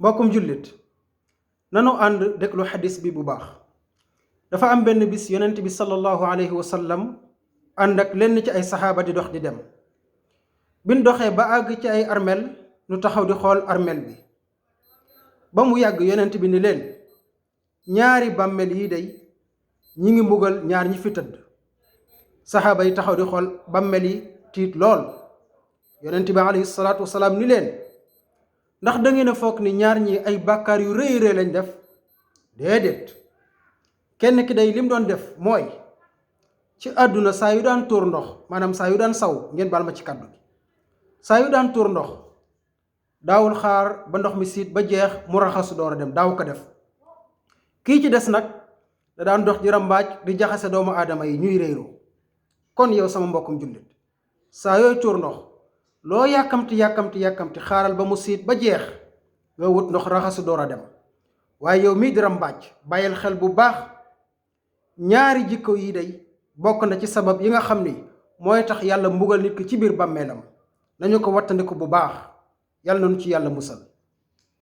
mbokkum jullit nanu ànd déglu xadis bi bu baax. dafa am benn bis yonent bi sallallahu alayhi wa sallam ànd ak lenn ci ay saxaaba di dox di dem. bin doxee ba àgg ci ay armel nu taxaw di xool armel bi ba mu yàgg yonent bi ni leen ñaari bàmmeel yi day ñi ngi mbugal ñaar ñi fi tëdd. saxaaba yi taxaw di xool bàmmeel yi tiit lool. yonent bi alayhi salaatu wasalaam ni leen ndax da ngeen a foog ni ñaar ñi ay bàkkaar yu rëy rëy lañ def? déedéet. kenn ki day lim doon def mooy ci àdduna saa yu daan tuur ndox, maanaam saa yu daan saw, ngeen baal ma ci kàddu gi, saa yu daan tuur ndox daawul xaar ba ndox mi siit ba jeex mu raxasu door a dem, daaw ko def. kii ci des nag da daan dox di rambaaj di jaxase doomu aadama yi ñuy réeroo. kon yow sama mbokkum jullit, saa yooy tuur ndox loo yàkkamti xaaral ba mu siit ba jeex nga wut ndox raxasu door a dem. waaye yow mii di rambaaj bàyyil xel bu baax, ñaari jikko yi day bokk na ci sabab yi nga xam ni mooy tax yàlla mbugal nit ki ci biir bàmmeelam. nañu ko wattandiku bu baax, yàlla nañu ci yàlla musal.